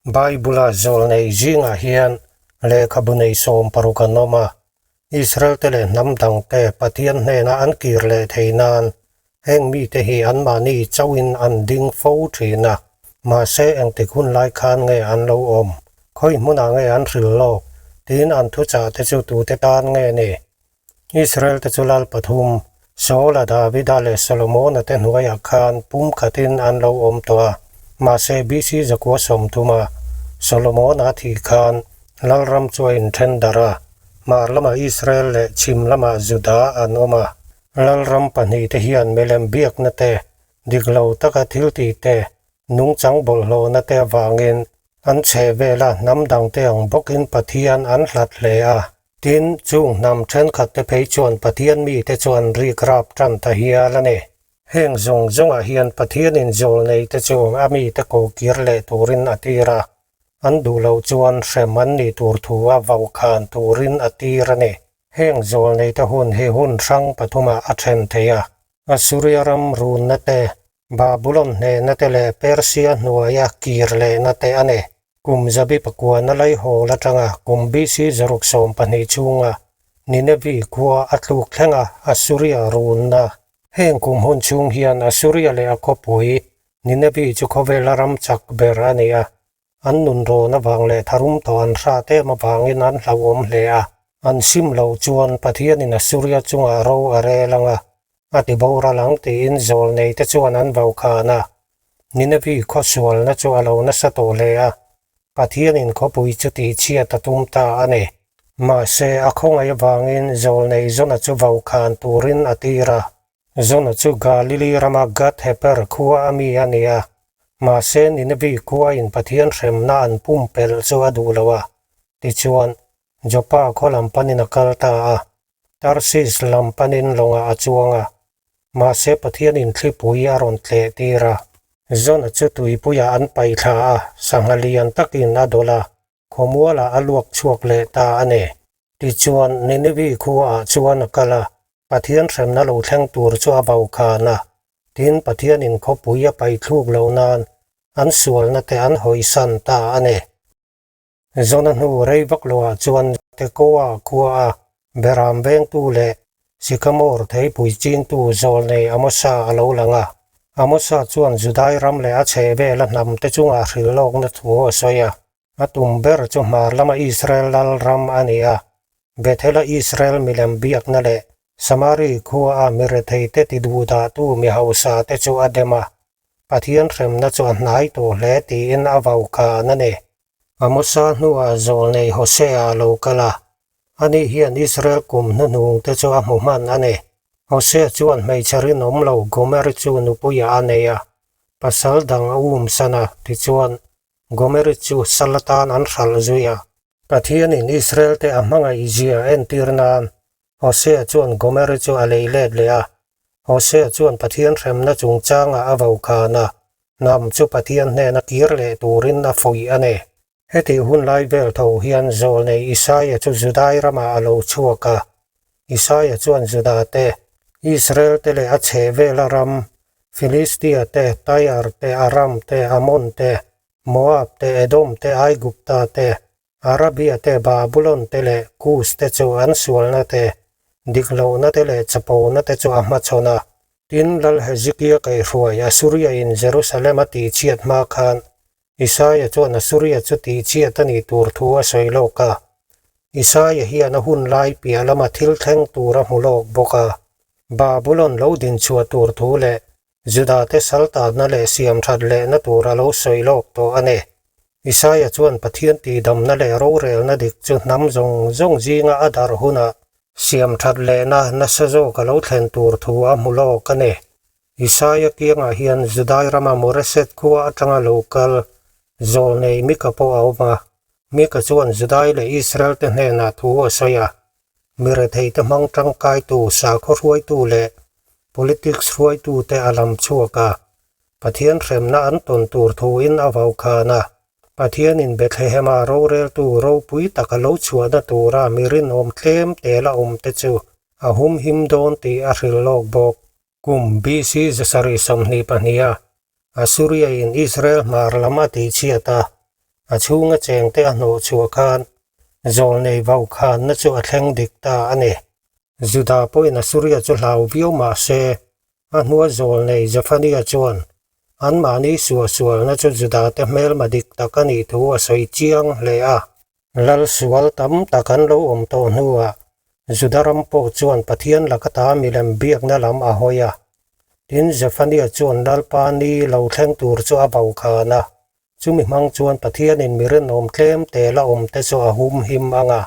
Bible-a zawlnei zingah hian lehkhabu nei 60 an awm a, Israel-te leh hnam dangte Pathian hnena an kir leh thei nan heng mite hi anmahni chauhin an ding fo thin a. Mahse, engtik hun lai khan nge an lo awm? Khawi hmunah nge an hril lawk? Tiin an thuchahte chu tute tan nge ni? Israel te chu lal pathum, Saula, Davida leh Solomona te hnuaiah khan pum khatin an lo awm tawh a. Mahse, BC 930 a Solomona a thih khan lalram chu a inthen darh a, hmar lamah Israel leh chhim lamah Juda an awm a. Lalram pahnih te hian milem biakna te, dik lo taka thil tih te, nungchang bawlhhlawhna te avangin an chheh vela hnam dangte ang bawkin Pathian an hlat hle a. Tin, chung hnam thenkhatte phei chuan Pathian mite chu an rik rap tan ta hial a ni. Heng zawng zawngah hian Pathianin zawlneite chu a mite ko kir leh turin a tir a, an duh loh chuan hrem an nih tur thu a vaukhan turin a tir a ni. Heng zawlneite hun hi hun hrang pathumah a then thei a, Assuria ram runna te, Babulon hnehna te leh Persia hnuaia kir lehna te a ni. Kum zabi pakuana laihawl atanga kum BC 612 chhunga Ninevi khua a tluk thlenga Assuria runna. Heng kum hun chhung hian Assuria leh a khawpui Ninevi chu khawvela ram chak ber a ni a. An nun rawn avang leh tharum tawh an hrat em avangin an hlauhawm hle a. An sim loh chuan Pathianin Assuria chungah ro a rel ang a, a ti boral ang tiin zawlneite chuan an vokhan a. Ninevi khawsualna chu a lo nasa tawh hle a, Pathianin khawpui chu tihchhiat a tum ta a ni. Mahse, a khawngaih avangin zawlnei Jona chu vokhan turin a tir a. Jona chu Galili rama Gath-heper khua a mi a ni a, mahse Ninevi khuain Pathian hremna an pumpelh chu a duh lo a. Tichuan, Joppa khaw lam panin a kal ta a. Tarsis lam panin lawngah a chuang a, mahse Pathianin thlipui a rawn tleh tir a. Jona chu tuipuiah an paih thla a, sangha lian takin a dawlh a, khawmualah a luak chhuak leh ta a ni. Tichuan, Ninevi khuaah chuan a kal a, Pathian hremna lo thleng tur chu a vokhan a, tin Pathianin khawpui a paih thluk loh nan an sualna te an hawisan ta a ni. Jona hnu rei vak loah chuan Tekoa khua a Beram vengtu leh Sikamore theipui chingtu zawlnei Amosa a lo lang a. Amosa chuan Judai ram leh a chhehvela hnamte chungah hrilhlawkna thu a sawi a. A tum ber chu hmar lama Israel lal ram a ni a. Bethela Israel milem biakna leh Samari khua a mi retheite ti duhdahtu mi hausate chu a dem a. Pathian hremna chu a hnai tawh hle tiin a vaukan a ni. Amosa hnuah zawlnei Hosea a lo kal a, ani hian Israel kum hnuhnungte chu a hmu hman a ni. Hosea chuan hmeichhe rinawm lo Gomer chu nupuiah a nei a, pasal dang a umsan a, tichuan, Gomer chu sal atan an hralh zui a. Pathianin Israel-te a hmangaihzia entir nan Hosea chuan Gomeri chu a lei let leh a. Hosea chuan Pathian hremna chungchangah a vokhan a, hnam chu Pathian hnena kir leh turin a fuih a ni. Hetih hun lai vel tho hian zawlnei Isaia chu Judai ramah a lo chhuak a. Isaia chuan Juda te, Israel te leh a chhehvela ram, Filistia te, Tyre te, Aram te, Amon te, Moab te, Edom te, Aigupta te, Arabia te, Babulon te leh Kus te chu an sualna te, dik lohna te leh chapona te chu a hmachhawn a. Tin, Lal Hezekia kaihhruai Assuria-in Jerusalem a tihchhiat hma khan Isaia chuan Assuria chu tihchhiat a nih tur thu a sawi lawk a. Isaia hian a hun lai piah lama thil thleng tur a hmu lawk bawk a. Babulon lo dinchhuah tur thu leh Judate saltatna leh siamthat lehna tur a lo sawi lawk tawh a ni. Isaia chuan Pathian tihdamna leh rorelna dik chu hnam zawng zawng zinga a darh hunah siamthat lehna nasa zawk a lo thlen tur thu a hmu lawk a ni. Isaia kiangah hian Judai rama Moreset khua atanga lo kal zawlnei Mika pawh a awm a. Mika chuan Judai leh Israel te hnenah thu a sawi a. Mi retheite hmang tangkaitu, sakhaw hruaitu leh politics hruaitute a lam chhuak a, Pathian hremna an tawn tur thuin a vaukhan a. Pathianin Bethlehema roreltu ropui tak a lo chhuahna tura mi rinawm tlem tel a awmte chu a humhim dawn tih a hrilh lawk bawk. Kum BC 722 a Assuria-in Israel hmar lam a tihchhiat a. A chhunga chengte a hnawh chhuah khan zawlnei vaukhanna chu a thleng dik ta a ni. Juda pawhin Assuria chu hlau viau mah se, a hnua zawlnei Zephaniah chuan anmahni suahsualna chu Judate hmelma dik tak a nih thu a sawi chiang hle a. Lal sual tam tak an lo awm tawh hnuah Juda ram pawh chuan Pathian laka ta milem biakna lam a hawi a. Tin, Zephaniah chuan Lalpa ni lo thleng tur chu a vokhan a. Chumi hmang chuan Pathianin mi rinawm tlem te la awm te chu a hum him ang a.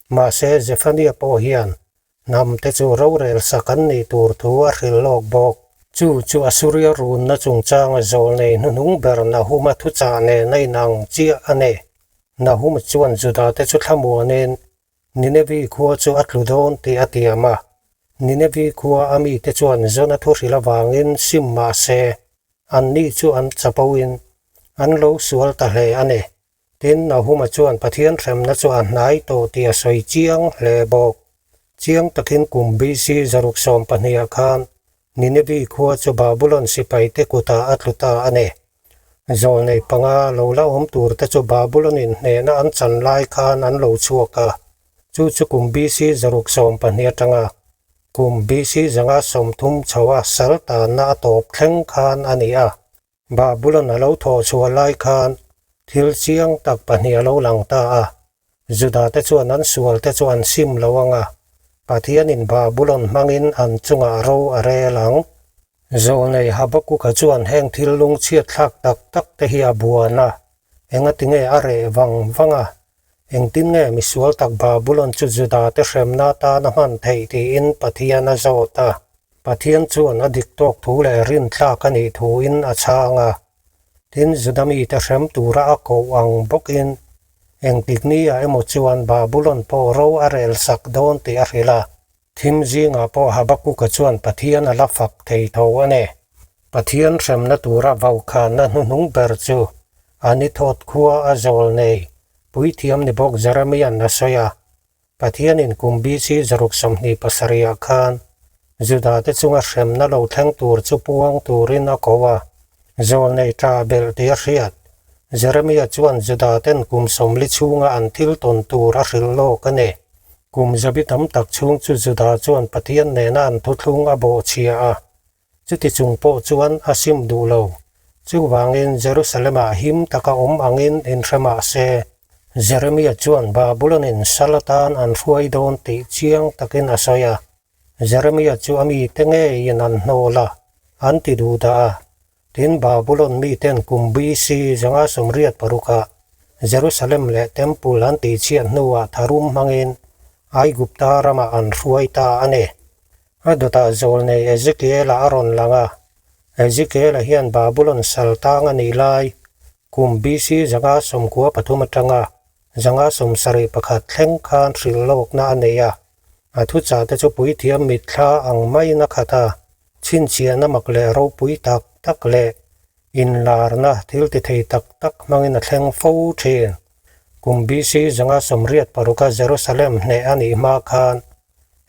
Mahse, Zephaniah pawh hian hnam te chu rorel sak an nih tur thu a hrilh lawk bawk. Chu chu Assuria runna chungchanga zawlnei hnuhnung ber Nahuma thuchah nen a inang chiah a ni. Nahuma chuan Juda te chu thlamuanin Ninevi khua chu a tlu dawn tih a tiam a. Ninevi khua a mite chuan Jona thu hrilh avangin sim mah se, anni chu an chapoin an lo sual ta hle a ni. Tin, Nahuma chuan Pathian hremna chu a hnai tawh tih a sawi chiang hle bawk. Chiang takin kum BC 612 ah khan Ninevi khua chu Babulon sipaite kutah a tlu ta a ni. Zawlnei panga lo la awm tur te chu Babulon in hnehna an chan lai khan an lo chhuak a, chu chu kum BC 612 atanga kum BC 530 chho a sal tanna a tawp thleng khan a ni a. Babulon a lo thawh chhuah lai khan thil chiang tak pahnih a lo lang ta a, Juda te chuan an sual te chu an sim lo ang a, Pathianin Babulon hmangin an chungah ro a rel ang. Zawlnei Habakuka chuan heng thil lungchhiat thlak tak tak te hi a buan a, engatinge a reh vang vang a, engtin nge misual tak Babulon chu Juda te hremna atan a hman theih tiin Pathian a zawt a. Pathian chuan a dik tawk thu leh rintlak a nih thuin a chhang a. Tin, Juda mite hrem tura a koh ang bawkin engtik nia emaw chuan Babulon pawh ro a rel sak dawn tih a hrilh a. Thim zingah pawh Habakuka chuan Pathian a la fak thei tho a ni. Pathian hremna tura vaukhanna hnuhnung ber chu a ni thawt khua a zawl nei puithiam ni bawk Jeremia'n a sawi a. Pathianin kum BC 627 ah khan Judate chunga hremna lo thleng tur chu puang turin a ko a. Zawlnei tha belh tih a hriat. Jeremia chuan Judaten kum 40 chhunga an thil tawn tur a hrilh lawk a ni. Kum zabi tam tak chhung chu Juda chuan Pathian nena an thuthlung a bawhchhia a. Chuti chung pawh chuan a sim duh lo. Chuvangin Jerusalem-ah him taka awm angin inhre mah se, Jeremia chuan Babulon-in sal atan an hruai dawn tih chiang takin a sawi a. Jeremia chu a mite ngeiin an hnawl a, an ti duh dah a. Tin, Babulon miten kum BC 586-ah Jerusalem leh Temple an tihchhiat hnuah tharum hmangin Aigupta ramah an hruai ta a ni. A dawtah zawlnei Ezekiela a rawn lang a. Ezekiela hian Babulon sal tang a nih lai kum BC 593 atanga 571 thleng khan hrilh lawkna a nei a. A thuchah te chu puithiam mitthla ang maiin a khat a, chhinchhiahna mak leh ropui tak tak leh inlarna thil ti thei tak tak hmangin a thleng fo thin. Kum BC 586 a Jerusalem hneh a nih hma khan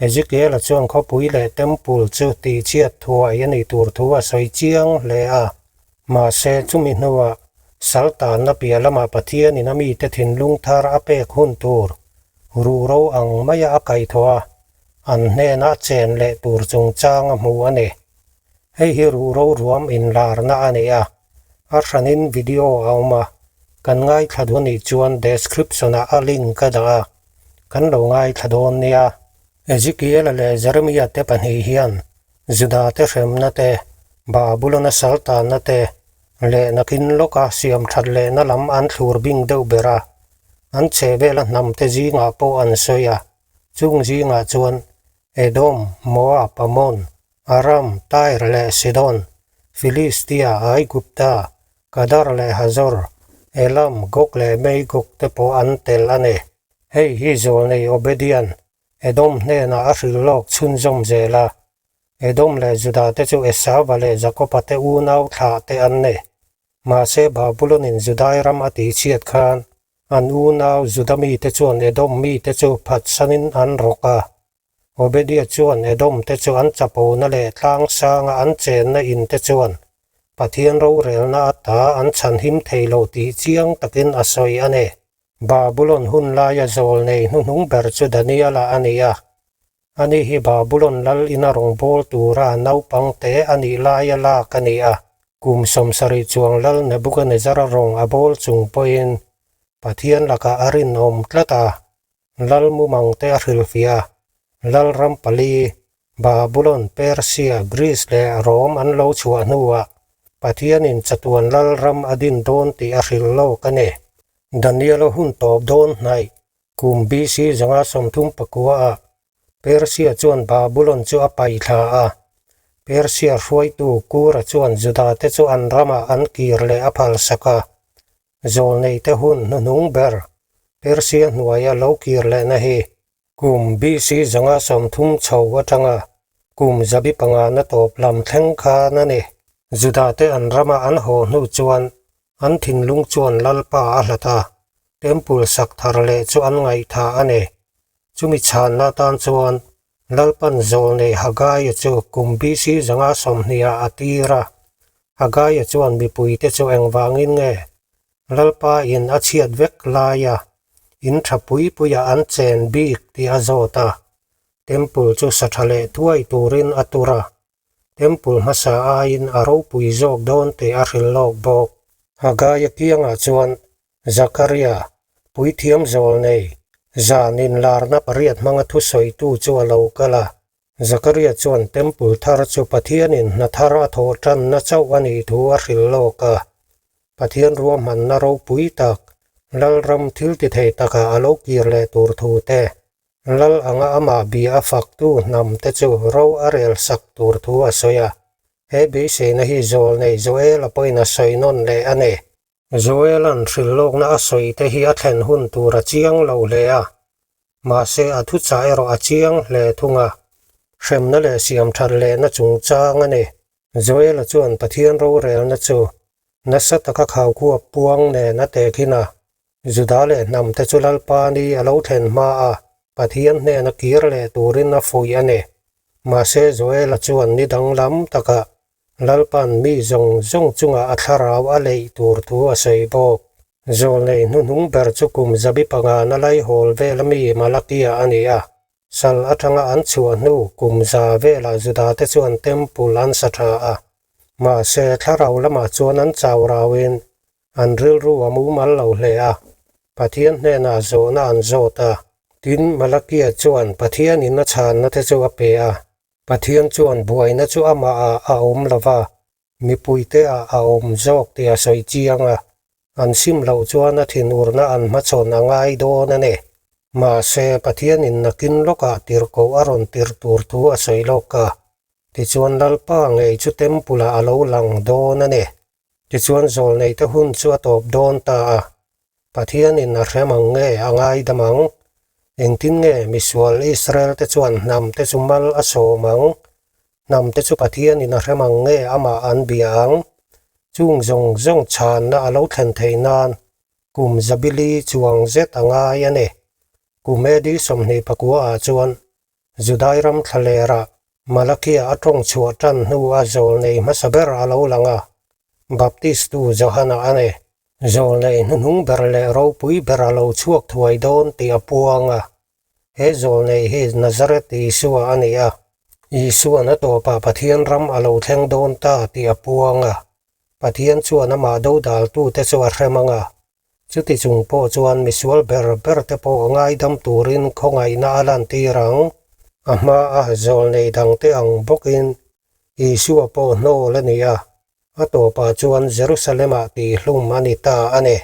Ezekiel-a chuan khawpui leh temple chu tihchhiat thuai a nih tur thu a sawi chiang hle a. Mahse, chumi hnuah Saltanna piah lamah Pathianin a mite thinlung thar a pek hun tur ruhro ang maia a kaihthawh a, an hnena chen leh tur chungchang a hmu a ni. Hei hi ruhro ruam inlarna a ni a, a hranin video a awm a, kan ngaithla duh nih chuan description-ah a link a dah a. Kan lo ngaithla dawn nia. Ezekiela leh Jeremia te pahnih hian Juda te hremna te, Babulona saltanna te, leh nakin lawka siam that lehna lam an thlur bing deuh ber a. An chhehvela hnam te zingah pawh an sawi a. Chung zingah chuan Edom, Moab, Ammon, Aram, Tyre leh Sidon, Filistia, Aigupta, Kadar leh Hazor, Elam, Gog leh Magog te pawh an tel a ni. Hei hi zawlnei Obadian Edom hnenah a hrilh lawk chhunzawm zel a. Edom leh Juda te chu Esauva leh Jakoba te unau thlah te an ni. Mahse Babulonin Judai ram a tihchhiat khan an unau Juda mite chuan Edom mite chu phatsanin an rawk a. Obedia chuan Edom te chu an chapona leh tlang sanga an chenna in te chuan Pathian rorelna ata an chhanhim thei lo tih chiang takin a sawi a ni. Babulon hun laia zawlnei hnuhnung ber chu Daniela a ni a. Ani hi Babulon lal ina rawngbâwl tura naupang te a nih laia lâk a ni a. Kum 70 chuang lal Nebukanezzara rawng a bâwl chung pawhin Pathian lakah a rinawm tlat a. Lal mumang te a hrilhfiah a, Lal ram pali, Babulon, Persia, Greece leh Rome an lo chhuah hnuah Pathianin chatuan lal ram a din dawn tih a hrilh lawk a ni. Daniela hun tawp dawn hnaih kum BC 139 ah Persia chuan Babulon chu a paihthla a, Persia hruaitu Kura chuan Judate chu an ramah an kir leh a phalsak a, Zawlneite hun hnuhnung ber Persia hnuaia lo kir lehna hi kum BC 130 chho atanga kum 400 na tawp lam thleng khan a ni. Judate an rama an haw hnu chuan an thinlung chuan Lalpa a hlat a, Temple sak thar leh chu an ngaihthah a ni. Chumi chhanna atan chuan Lalpan zawlnei Hagaia chu kum BC 120 ah a tir a. Hagaia chuan mipuite chu engvangin nge Lalpa in a chhiat vek laia in tha pui puia an chen bik tih a zawt a. Temple chu sa tha leh thuai turin a tur a. Temple hmasa aiin a ropui zawk dawn tih a hrilh lawk bawk. Hagaia kiangah chuan Zakaria, puithiam zawlnei, zan inlarna pariat hmanga thusawitu chu a lo kal a. Zakaria chuan Temple thar chu Pathianin hna thar a thawh tanna chauh a nih thu a hrilh lawk a. Pathian ruahmanna ropui tak, Lalram thiltithei takah a lo kir leh tur thu te, Lal anga amah bia a faktu hnam te chu ro a rel sak tur thu a sawi a. He beiseina hi zawlnei Joela pawhin a sawi nawn leh a ni. Joela'n hrilhlawkna a sawi te hi a thlen hun tur a chiang lo hle a, mahse a thuchah erawh a chiang hle thung a, hremna leh siamthat lehna chungchang a ni. Joela chuan Pathian rorelna chu nasa taka khaukhuap puang nen a tehkhin a, Juda leh hnamte chu Lalpa ni a lo thlen hma a, Pathian hnena kir leh turin a fuih a ni. Mahse Joela chuan ni danglam takah Lalpan mi zawng zawng chungah a thlarau a leih tur thu a sawi bawk. Zawlnei hnuhnung ber chu kum 500 na laihawl vel ami Malakia a ni a. Sal atanga an chhuah hnu kum za velah Judate chuan Temple an sa tha a. Mahse, thlarau lamah chuan an chau rauin an rilru a mumal lo hle a. Pathian hnenah zawhna an zawt a. Tin, Malakia chuan Pathianin a chhanna te chu a pe a. Pathian chuan buaina chu amah ah a awm lo va, mipuite ah a awm zawk tih a sawi chiang a, an sim loh chuan a thinurna an hmachhawn a ngai dawn a ni. Mahse, Pathianin nakin lawkah tirhkoh a rawn tirh tur thu a sawi lawk a, tichuan Lalpa ngei chu Temple-ah a lo lang dawn a ni. Tichuan zawlneite hun chu a tawp dawn ta a, Pathianin a hrem ang nge a ngaidam ang? Engtin nge misual Israelte chuan hnamte chu mal a sawm ang? Hnamte chu Pathianin a hrem ang nge amah an bia ang? Chung zawng zawng chhanna a lo thlen theih nan kum zabili chuang zet a ngai a ni. Kum AD 29 ah chuan Judai ram thlalerah Malakia a tawng chhuah tan hnu a zawlnei hmasa ber a lo lang a, Baptistu Johana a ni. Zawlnei hnuhnung ber leh ropui ber a lo chhuak thuai dawn tih a puang a. He zawlnei hi Nazareth Isua a ni a, Isua'n a tawpah Pathian ram a lo thleng dawn ta tih a puang a. Pathian chuan amah dodaltute chu a hrem ang a, Chuti chung pawh chuan misual ber ber te pawh ngaidam turin khawngaihna a lantir ang. A hmaa zawlnei dangte ang bawkin Isua pawh hnawl a ni a, a tawpah chuan Jerusalem-ah tihhlum a ni ta a ni.